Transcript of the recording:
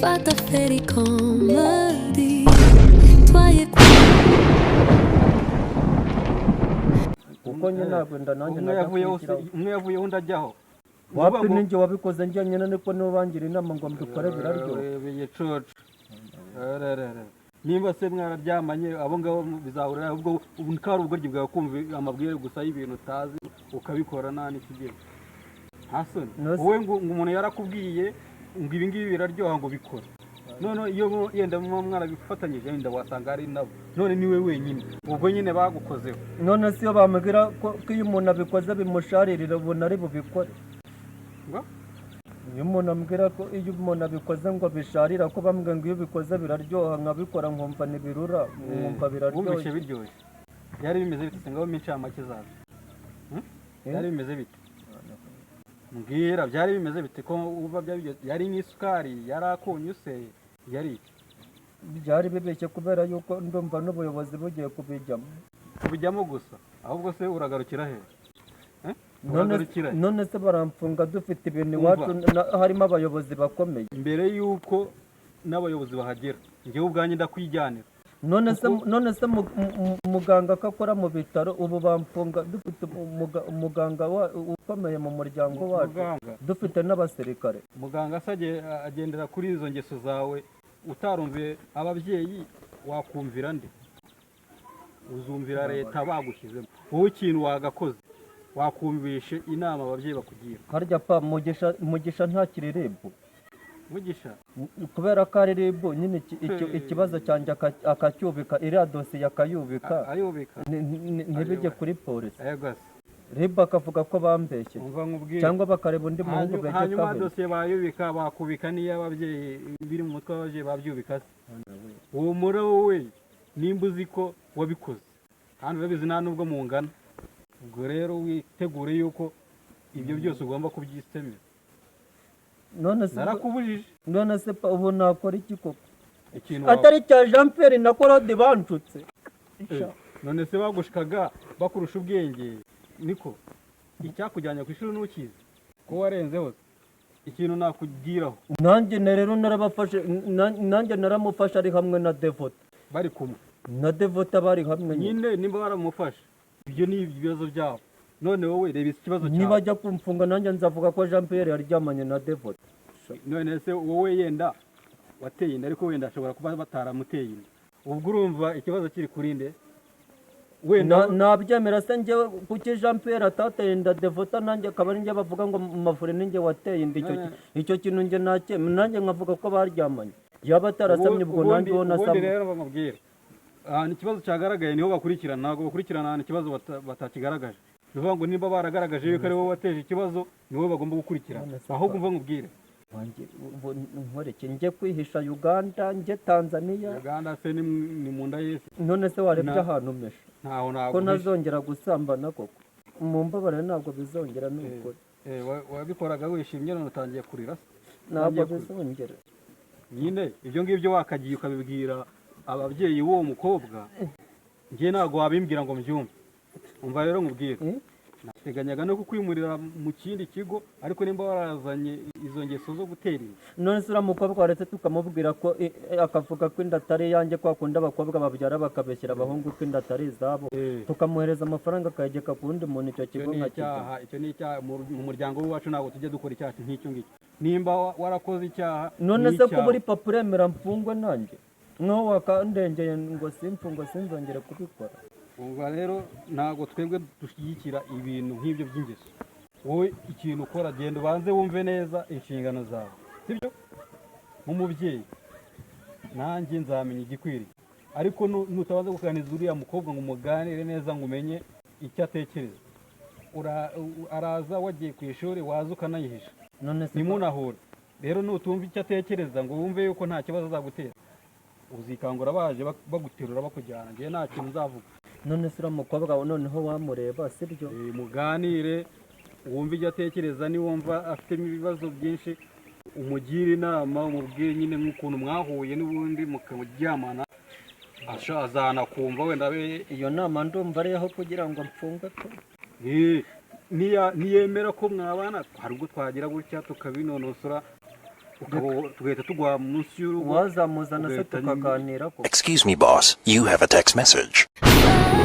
Fata feri qu'on me dit. Toi et Kuko nyine ntabwo inda nanjye Umwe najya yavuyeho kuyishyiraho. Umwe yavuyeho, undi ajyaho. Wapi, ninjye wabikoze njye nyine, niko nibo bangira inama ngo mbikore, biraryoha. Ibicucu. Nimba se mwararyamanye, abo ngabo bizahurira? Ahubwo ubu ko ari ubugoryi bwawe kumva amabwire gusa y'ibintu utazi ukabikora nta n'ikigero, nta soni. No Wowe ngo umuntu yarakubwiye ngo ibi ngibi biraryoha, ngo bikore. None iyo yenda muba mwarabifatanyije, wenda wasanga ari nabo. None niwe wenyine, ubwo nyine bagukozeho. None se iyo bambwira ko iyo umuntu abikoze bimusharirira, ubona ari bubikore? Ngo? Iyo umuntu ambwira ko iyo umuntu abikoze ngo bisharira, ko bambwira ngo iyo ubikoze biraryoha, nkabikora nkumva ntibirura, nkumva Wumvishe biraryoshye. Biryoshye. Byari bimeze bite se? Ngaho incamake zabyo. Eh? Byari bimeze bite? Mbwira, byari bimeze bite ko uba byari biryoshye? Yari nk'isukari? Yari akunyu se? Yari iki? Byari bibeshye, kubera yuko ndumva n'ubuyobozi bugiye kubijyamo. Kubijyamo gusa? Ahubwo se uragarukira he? Eh? None Uragarukira he? None se baramfunga dufite ibintu Umva. iwacu harimo abayobozi bakomeye? Mbere y'uko n'abayobozi bahagera, njyewe ubwanjye ndakwijyanira. None se muganga ko akora mu bitaro, ubu bamfunga dufite umuganga ukomeye mu muryango wacu, Muganga? dufite n'abasirikare? Muganga se agendera kuri izo ngeso zawe? Utarumviye ababyeyi, wakumvira nde? Uzumvira leta bagushyizemo? Wowe ikintu wagakoze, wakumvishe inama ababyeyi bakugira. Harya pa Mugisha ntakiri RIB? Mugisha? Kubera ko ari RIB nyine, ikibazo cyanjye akacyubika, iriya dosiye akayubika, Ayubika. ntibijye kuri polisi. Ego se. RIB akavuga ko bambeshye, Umva nkubwire. cyangwa bakareba undi muhungu Hanyuma begekaho. dosiye bayubika, bakubika n'iyo ababyeyi biri mu mutwe w'ababyeyi babyubika se? Humura wowe, nimba uzi ko wabikoze kandi urabizi, nta nubwo mungana. Ubwo rero witegure yuko ibyo byose ugomba kubyisemera. None se Narakubujije. None se pa, ubu nakora iki koko? Ikintu Atari cya Jean Pierre na Claude banshutse. None se bagushikaga bakurusha ubwenge? Niko icyakujyanye ku ishuri ntukizi ko warenze hose? Ikintu nakugiraho. Nanjye rero narabafashe, nanjye naramufashe ari hamwe na Devota. Bari kumwe? Na Devota bari hamwe nyine. Nyine nimba waramufashe, ibyo ni ibibazo byabo. None wowe reba ikibazo Niba cyawe. ajya kumfunga, nanjye nzavuga ko Jean Pierre yaryamanye na Devota. None se wowe yenda wateye inda, ariko wenda ashobora kuba bataramuteye inda. Ubwo urumva ikibazo kiri kuri nde wenda? Nabyemera se njyewe? Kuki Jean Pierre atateye inda Devota, nanjye akaba ari njye bavuga ngo mu mavure ninjye wateye inda? Icyo kintu njye nacyemera, nanjye nkavuga ko baryamanye. Yaba atarasamye, ubwo nanjye uwo Ubundi nasamye. rero bamubwira ahantu ikibazo cyagaragaye niho bakurikirana, ntabwo bakurikirana ahantu ikibazo batakigaragaje. Ni ukuvuga ngo nimba baragaragaje yuko ari wowe wateje ikibazo, ni wowe bagomba gukurikirana. None se Ahubwo umva nkubwire. Wanjye, ubu nkoreke? Njye kwihisha Uganda, njye Tanzania? Uganda se ni mu nda y'isi? None se warebye ahantu umesha Ntaho ko ntabwo. ntazongera gusambana koko? Mumbabarire, ntabwo bizongera, ni ukuri. Wabikoraga wishimye, none utangiye kurira se? Ntabwo Utangiye kurira. bizongera. Nyine ibyo ngibyo wakagiye ukabibwira ababyeyi b'uwo mukobwa, njye ntabwo wabimbwira ngo mbyumve. Umva rero nkubwire. Eh? Nateganyaga no kukwimurira mu kindi kigo, ariko nimba warazanye izo ngeso zo gutera inda. None se uriya mukobwa waretse tukamubwira ko akavuga ko inda atari iyanjye, kwa kundi abakobwa babyara bakabeshyira abahungu ko inda atari izabo, tukamwohereza amafaranga akayegeka ku wundi muntu, icyo Icyo kigo ni nkakijyamo? icyaha, icyo ni icyaha mu muryango w'iwacu. Ntabwo tujya dukora icyaha nk'icyo ngicyo. Nimba warakoze icyaha, None ni se icyaha. kuba uri papa uremera mfungwe, nanjye nkaho wakandengeye ngo simfungwe, sinzongere kubikora? Ubwo rero ntabwo twebwe dushyigikira ibintu nk'ibyo by'ingeso. Wowe ikintu ukora, genda ubanze wumve neza inshingano zawe, sibyo? Nk'umubyeyi nanjye nzamenya igikwiriye, ariko nutabanza kuganiriza uriya mukobwa ngo umuganire neza, ngo umenye icyo atekereza, araza wagiye ku ishuri, waza ukanayihisha. None se Ntimunahure. Rero nutumva icyo atekereza ngo wumve yuko nta kibazo azagutera, uzikangura baje baguterura bakujyana. Njyewe nta kintu nzavuga. None se uriya mukobwa noneho wamureba, sibyo? Muganire, wumve icyo atekereza. Niwumva afitemo ibibazo byinshi, umugire inama, umubwire nyine nk'ukuntu mwahuye n'ubundi mukaryamana, azanakumva wenda abe. Iyo nama ndumva ari aho kugira ngo mfungwe pe. Niyemera ko mwabana, hari ubwo twagira gutya tukabinonosora. Tugahita tugwa munsi y'urugo. Wazamuzana se Ugahita tukaganira ko Excuse me, boss. You have a text message. Oh.